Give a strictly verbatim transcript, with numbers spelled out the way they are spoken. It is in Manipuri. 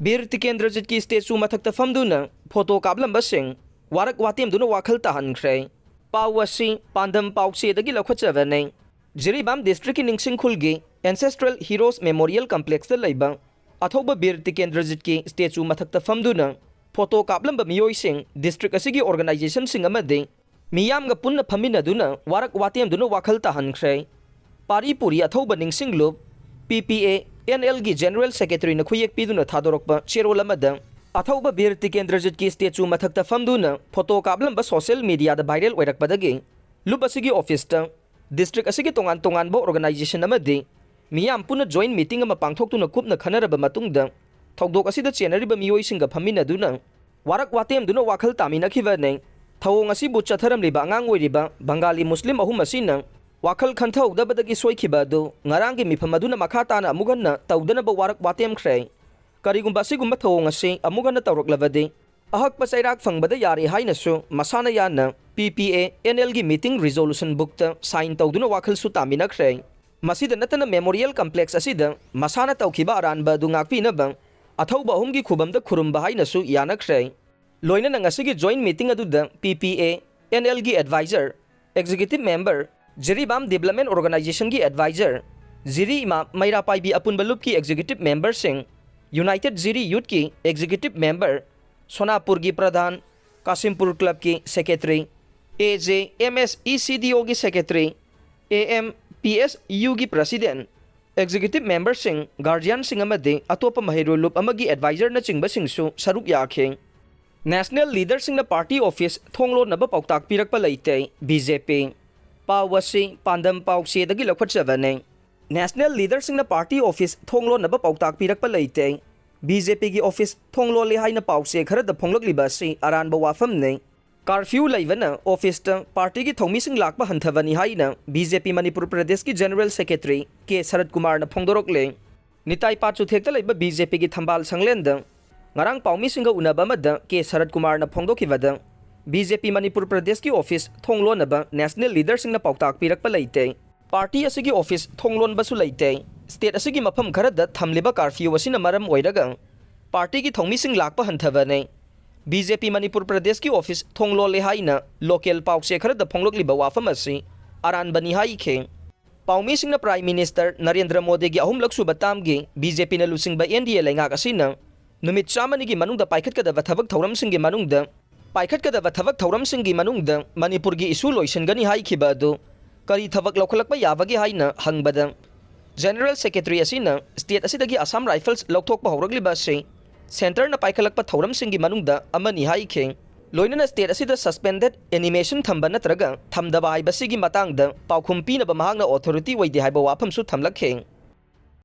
ꯕꯤꯔ ꯇꯤꯀꯦꯟꯗ꯭ꯔꯖꯤꯠꯀꯤ ꯁ꯭ꯇꯦꯆꯨ ꯃꯊꯛꯇ ꯐꯝꯗꯨꯅ ꯐꯣꯇꯣ ꯀꯥꯞꯂꯝꯕꯁꯤꯡ ꯋꯥꯔꯛ ꯋꯥꯇꯦꯝꯗꯨꯅ ꯋꯥꯈꯜ ꯇꯥꯍꯟꯈ꯭ꯔꯦ꯫ ꯄꯥꯎ ꯑꯁꯤ ꯄꯥꯟꯗꯝ ꯄꯥꯎꯆꯦꯗꯒꯤ ꯂꯧꯈꯠꯆꯕꯅꯤ꯫ ꯖꯤꯔꯤꯕꯥꯝ ꯗꯤꯁꯇ꯭ꯔꯤꯛꯀꯤ ꯅꯤꯡꯁꯤꯡ ꯈꯨꯜꯒꯤ Ancestral Heroes Memorial Complexꯇ ꯂꯩꯕ ꯑꯊꯧꯕ ꯕꯤꯔ ꯇꯤꯀꯦꯟꯗ꯭ꯔꯖꯤꯠꯀꯤ ꯁ꯭ꯇꯦꯆꯨ ꯃꯊꯛꯇ ꯐꯝꯗꯨꯅ ꯐꯣꯇꯣ ꯀꯥꯞꯂꯝꯕ ꯃꯤꯑꯣꯏꯁꯤꯡ ꯗꯤꯁꯇ꯭ꯔꯤꯛ ꯑꯁꯤꯒꯤ ꯑꯣꯔꯒꯅꯥꯏꯖꯦꯁꯟꯁꯤꯡ ꯑꯃꯗꯤ ꯃꯤꯌꯥꯝꯒ ꯄꯨꯟꯅ ꯐꯝꯃꯤꯟꯅꯗꯨꯅ ꯋꯥꯔꯛ ꯋꯥꯇꯦꯝꯗꯨꯅ ꯋꯥꯈꯜ ꯇꯥꯍꯟꯈ꯭ꯔꯦ꯫ ꯄꯥꯔꯤ ꯄꯨꯔꯤ ꯑꯊꯧꯕ ꯅꯤꯡꯁꯤꯡꯂꯨꯞ, ꯄꯤ P A N algae general ꯁꯦꯀ꯭ꯔꯦꯇꯔꯤꯅ ꯈꯨꯌꯦꯛ ꯄꯤꯗꯨꯅ ꯊꯥꯗꯣꯔꯛꯄ ꯆꯦꯔꯣꯜ ꯑꯃꯗ, ꯑꯊꯧꯕ ꯕꯤꯔ ꯇꯤꯀꯦꯟꯗ꯭ꯔꯖꯤꯠꯀꯤ ꯁ꯭ꯇꯦꯆꯨ ꯃꯊꯛꯇ ꯐꯝꯗꯨꯅ ꯐꯣꯇꯣ ꯀꯥꯞꯂꯝꯕ ꯁꯣꯁꯤꯌꯦꯜ ꯃꯤꯗꯤꯌꯥꯗ ꯚꯥꯏꯔꯦꯜ ꯑꯣꯏꯔꯛꯄꯗꯒꯤ ꯂꯨꯞ ꯑꯁꯤꯒꯤ ꯑꯣꯐꯤꯁꯇ ꯗꯤꯁꯇ꯭ꯔꯤꯛ ꯑꯁꯤꯒꯤ ꯇꯣꯉꯥꯟ ꯇꯣꯉꯥꯟꯕ ꯑꯣꯔꯒꯅꯥꯏꯖꯦꯁꯟ ꯑꯃꯗꯤ ꯃꯤꯌꯥꯝ ꯄꯨꯟꯅ ꯖꯣꯏꯟ ꯃꯤꯇꯤꯡ ꯑꯃ ꯄꯥꯡꯊꯣꯛꯇꯨꯅ ꯀꯨꯞꯅ ꯈꯟꯅꯔꯕ ꯃꯇꯨꯡꯗ, ꯊꯧꯗꯣꯛ ꯑꯁꯤꯗ ꯆꯦꯟꯅꯔꯤꯕ ꯃꯤꯑꯣꯏꯁꯤꯡꯒ ꯐꯝꯃꯤꯟꯅꯗꯨꯅ ꯋꯥꯔꯛ ꯋꯥꯇꯦꯝꯗꯨꯅ ꯋꯥꯈꯜ ꯇꯥꯃꯤꯟꯅꯈꯤꯕꯅꯤ꯫ ꯊꯧꯑꯣꯡ ꯑꯁꯤꯕꯨ ꯆꯠꯊꯔꯝꯂꯤꯕ ꯑꯉꯥꯡ ꯑꯣꯏꯔꯤꯕ ꯕꯪꯒꯥꯂꯤ ꯃꯨꯁꯂꯤꯝ ꯑꯍꯨꯝ ꯑꯁꯤꯅ ꯋꯥꯈꯜ ꯈꯟꯊꯍꯧꯗꯕꯗꯒꯤ ꯁꯣꯏꯈꯤꯕ ꯑꯗꯨ ꯉꯔꯥꯡꯒꯤ ꯃꯤꯐꯝ ꯑꯗꯨꯅ ꯃꯈꯥ ꯇꯥꯅ ꯑꯃꯨꯛ ꯍꯟꯅ ꯇꯧꯗꯅꯕ ꯋꯥꯔꯛ ꯋꯥꯇꯦꯝꯈ꯭ꯔꯦ꯫ ꯀꯔꯤꯒꯨꯝꯕ ꯑꯁꯤꯒꯨꯝꯕ ꯊꯧꯑꯣꯡ ꯑꯁꯤ ꯑꯃꯨꯛ ꯍꯟꯅ ꯇꯧꯔꯛꯂꯕꯗꯤ ꯑꯍꯛꯄ ꯆꯩꯔꯥꯛ ꯐꯪꯕꯗ ꯌꯥꯔꯦ ꯍꯥꯏꯅꯁꯨ ꯃꯁꯥꯅ ꯌꯥꯅ ꯄꯤ ꯄꯤ ꯑꯦ ꯑꯦꯟ ꯑꯦꯜꯒꯤ ꯃꯤꯇꯤꯡ ꯔꯤꯖꯣꯂꯨꯁꯟ ꯕꯨꯛꯇ ꯁꯥꯏꯟ ꯇꯧꯗꯨꯅ ꯋꯥꯈꯜꯁꯨ ꯇꯥꯃꯤꯟꯅꯈ꯭ꯔꯦ꯫ ꯃꯁꯤꯗ ꯅꯠꯇꯅ ꯃꯦꯃꯣꯔꯤꯌꯦꯜ ꯀꯝꯄ꯭ꯂꯦꯛꯁ ꯑꯁꯤꯗ ꯃꯁꯥꯅ ꯇꯧꯈꯤꯕ ꯑꯔꯥꯟꯕ ꯑꯗꯨ ꯉꯥꯛꯄꯤꯅꯕ ꯑꯊꯧꯕ ꯑꯍꯨꯝꯒꯤ ꯈꯨꯕꯝꯗ ꯈꯨꯔꯨꯝꯕ ꯍꯥꯏꯅꯁꯨ ꯌꯥꯅꯈ꯭ꯔꯦ꯫ ꯂꯣꯏꯅꯅ ꯉꯁꯤꯒꯤ ꯖꯣꯏꯟ ꯃꯤꯇꯤꯡ ꯑꯗꯨꯗ ꯄꯤ ꯄꯤ ꯑꯦ ꯑꯦꯟ ꯑꯦꯜꯒꯤ advisor, executive member, Jiribam development ꯑꯣꯔꯒꯅꯥꯏꯖꯦꯁꯟꯒꯤ ꯑꯦꯗꯚꯥꯏꯖꯔ, ꯖꯤꯔꯤ ꯏꯃꯥ ꯃꯩꯔꯥ ꯄꯥꯏꯕꯤ ꯑꯄꯨꯟꯕ ꯂꯨꯞꯀꯤ ꯑꯦꯛꯖꯤꯀ꯭ꯌꯨꯇꯤꯚ ꯃꯦꯝꯕꯔꯁꯤꯡ, ꯌꯨꯅꯥꯏꯇꯦꯗ ꯖꯤꯔꯤ ꯌꯨꯊꯀꯤ ꯑꯦꯛꯖꯤꯀ꯭ꯌꯨꯇꯤꯚ ꯃꯦꯝꯕꯔ, ꯁꯣꯅꯥꯄꯨꯔꯒꯤ ꯄ꯭ꯔꯙꯥꯟ, ꯀꯥꯁꯤꯝꯄꯨꯔ ꯀ꯭ꯂꯕꯀꯤ secretary, A J M S E C D ꯑꯣꯒꯤ secretary, A M P S ꯌꯨꯒꯤ ꯄ꯭ꯔꯁꯤꯗꯦꯟ, ꯑꯦꯛꯖꯤꯀ꯭ꯌꯨꯇꯤꯚ ꯃꯦꯝꯕꯔꯁꯤꯡ, ꯒꯥꯔꯖꯤꯌꯥꯟꯁꯤꯡ ꯑꯃꯗꯤ ꯑꯇꯣꯞꯄ ꯃꯍꯩꯔꯣꯏ ꯂꯨꯞ ꯑꯃꯒꯤ ꯑꯦꯗꯚꯥꯏꯖꯔꯅꯆꯤꯡꯕꯁꯤꯡꯁꯨ ꯁꯔꯨꯛ ꯌꯥꯈꯤ꯫ ꯅꯦꯁꯅꯦꯜ ꯂꯤꯗꯔꯁꯤꯡꯅ ꯄꯥꯔꯇꯤ ꯑꯣꯐꯤꯁ ꯊꯣꯡ ꯂꯣꯟꯅꯕ ꯄꯥꯎꯇꯥꯛ ꯄꯤꯔꯛꯄ ꯂꯩꯇꯦ, ꯕꯤ ꯖꯦ ꯄꯤ꯫ ꯄꯥꯎ ꯑꯁꯤ ꯄꯥꯟꯗꯝ ꯄꯥꯎꯆꯦꯗꯒꯤ ꯂꯧꯈꯠꯆꯕꯅꯤ꯫ ꯅꯦꯁꯅꯦꯜ ꯂꯤꯗꯔꯁꯤꯡꯅ ꯄꯥꯔꯇꯤ ꯑꯣꯐꯤꯁ ꯊꯣꯡ ꯂꯣꯟꯅꯕ ꯄꯥꯎꯇꯥꯛ ꯄꯤꯔꯛꯄ ꯂꯩꯇꯦ, ꯕꯤ ꯖꯦ ꯄꯤꯒꯤ ꯑꯣꯐꯤꯁ ꯊꯣꯡ ꯂꯣꯜꯂꯦ ꯍꯥꯏꯅ ꯄꯥꯎꯆꯦ ꯈꯔꯗ ꯐꯣꯡꯂꯛꯂꯤꯕ ꯑꯁꯤ ꯑꯔꯥꯟꯕ ꯋꯥꯐꯝꯅꯤ꯫ ꯀꯥꯔꯐ꯭ꯌꯨ ꯂꯩꯕꯅ ꯑꯣꯐꯤꯁꯇ ꯄꯥꯔꯇꯤꯒꯤ ꯊꯧꯃꯤꯁꯤꯡ ꯂꯥꯛꯄ ꯍꯟꯊꯕꯅꯤ ꯍꯥꯏꯅ ꯕꯤ ꯖꯦ ꯄꯤ ꯃꯅꯤꯄꯨꯔ ꯄ꯭ꯔꯗꯦꯁꯀꯤ ꯖꯦꯅꯔꯦꯜ ꯁꯦꯀ꯭ꯔꯦꯇꯔꯤ ꯀꯦ ꯁꯔꯠ ꯀꯨꯃꯥꯔꯅ ꯐꯣꯡꯗꯣꯔꯛꯂꯦ꯫ ꯅꯤꯇꯥꯏ ꯄꯥꯠꯆꯨꯊꯦꯛꯇ ꯂꯩꯕ ꯕꯤ ꯖꯦ ꯄꯤꯒꯤ ꯊꯝꯕꯥꯜ ꯁꯪꯂꯦꯟꯗ ꯉꯔꯥꯡ ꯄꯥꯎꯃꯤꯁꯤꯡꯒ ꯎꯅꯕ ꯑꯃꯗ ꯀꯦ ꯁꯔꯠ ꯀꯨꯃꯥꯔꯅ ꯐꯣꯡꯗꯣꯛꯈꯤꯕꯗ, ꯕꯤ ꯖꯦ ꯄꯤ ꯃꯅꯤꯄꯨꯔ ꯄ꯭ꯔꯗꯦꯁꯀꯤ ꯑꯣꯐꯤꯁ ꯊꯣꯡ ꯂꯣꯟꯅꯕ ꯅꯦꯁꯅꯦꯜ ꯂꯤꯗꯔꯁꯤꯡꯅ ꯄꯥꯎꯇꯥꯛ ꯄꯤꯔꯛꯄ ꯂꯩꯇꯦ꯫ ꯄꯥꯔꯇꯤ ꯑꯁꯤꯒꯤ ꯑꯣꯐꯤꯁ ꯊꯣꯡ ꯂꯣꯟꯕꯁꯨ ꯂꯩꯇꯦ꯫ ꯁ꯭ꯇꯦꯠ ꯑꯁꯤꯒꯤ ꯃꯐꯝ ꯈꯔꯗ ꯊꯝꯂꯤꯕ ꯀꯥꯔꯐ꯭ꯌꯨ ꯑꯁꯤꯅ ꯃꯔꯝ ꯑꯣꯏꯔꯒ ꯄꯥꯔꯇꯤꯒꯤ ꯊꯧꯃꯤꯁꯤꯡ ꯂꯥꯛꯄ ꯍꯟꯊꯕꯅꯤ꯫ ꯕꯤ ꯖꯦ ꯄꯤ ꯃꯅꯤꯄꯨꯔ ꯄ꯭ꯔꯗꯦꯁꯀꯤ ꯑꯣꯐꯤꯁ ꯊꯣꯡ ꯂꯣꯜꯂꯦ ꯍꯥꯏꯅ ꯂꯣꯀꯦꯜ ꯄꯥꯎꯆꯦ ꯈꯔꯗ ꯐꯣꯡꯂꯛꯂꯤꯕ ꯋꯥꯐꯝ ꯑꯁꯤ ꯑꯔꯥꯟꯕꯅꯤ ꯍꯥꯏꯈꯤ꯫ ꯄꯥꯎꯃꯤꯁꯤꯡꯅ ꯄ꯭ꯔꯥꯏꯝ ꯃꯤꯅꯤꯁꯇꯔ ꯅꯔꯦꯟꯗ꯭ꯔ ꯃꯣꯗꯤꯒꯤ ꯑꯍꯨꯝꯂꯛ ꯁꯨꯕ ꯇꯥꯝꯒꯤ ꯕꯤ ꯖꯦ ꯄꯤꯅ ꯂꯨꯆꯤꯡꯕ ꯑꯦꯟ ꯗꯤ ꯑꯦ ꯂꯩꯉꯥꯛ ꯑꯁꯤꯅ ꯅꯨꯃꯤꯠ ꯆꯥꯝꯃꯅꯤꯒꯤ ꯃꯅꯨꯡꯗ ꯄꯥꯏꯈꯠꯀꯗꯕ ꯊꯕꯛ ꯊꯧꯔꯝꯁꯤꯡꯒꯤ ꯃꯅꯨꯡꯗ, ꯄꯥꯏꯈꯠꯀꯗꯕ ꯊꯕꯛ ꯊꯧꯔꯝꯁꯤꯡꯒꯤ ꯃꯅꯨꯡꯗ ꯃꯅꯤꯄꯨꯔꯒꯤ ꯏꯁꯨ ꯂꯣꯏꯁꯤꯟꯒꯅꯤ ꯍꯥꯏꯈꯤꯕ ꯑꯗꯨ ꯀꯔꯤ ꯊꯕꯛ ꯂꯧꯈꯠꯂꯛꯄ ꯌꯥꯕꯒꯦ ꯍꯥꯏꯅ ꯍꯪꯕꯗ, ꯖꯦꯅꯔꯦꯜ ꯁꯦꯀ꯭ꯔꯦꯇꯔꯤ ꯑꯁꯤꯅ ꯁ꯭ꯇꯦꯠ ꯑꯁꯤꯗꯒꯤ ꯑꯁꯥꯝ ꯔꯥꯏꯐꯜꯁ ꯂꯧꯊꯣꯛꯄ ꯍꯧꯔꯛꯂꯤꯕ ꯑꯁꯤ ꯁꯦꯟꯇꯔꯅ ꯄꯥꯏꯈꯠꯂꯛꯄ ꯊꯧꯔꯝꯁꯤꯡꯒꯤ ꯃꯅꯨꯡꯗ ꯑꯃꯅꯤ ꯍꯥꯏꯈꯤ꯫ ꯂꯣꯏꯅꯅ ꯁ꯭ꯇꯦꯠ ꯑꯁꯤꯗ ꯁꯁꯄꯦꯟꯗꯦꯗ ꯑꯦꯅꯤꯃꯦꯁꯟ ꯊꯝꯕ ꯅꯠꯇ꯭ꯔꯒ ꯊꯝꯗꯕ ꯍꯥꯏꯕꯁꯤꯒꯤ ꯃꯇꯥꯡꯗ ꯄꯥꯎꯈꯨꯝ ꯄꯤꯅꯕ ꯃꯍꯥꯛꯅ ꯑꯣꯊꯣꯔꯤꯇꯤ ꯑꯣꯏꯗꯦ ꯍꯥꯏꯕ ꯋꯥꯐꯝꯁꯨ ꯊꯝꯂꯛꯈꯤ꯫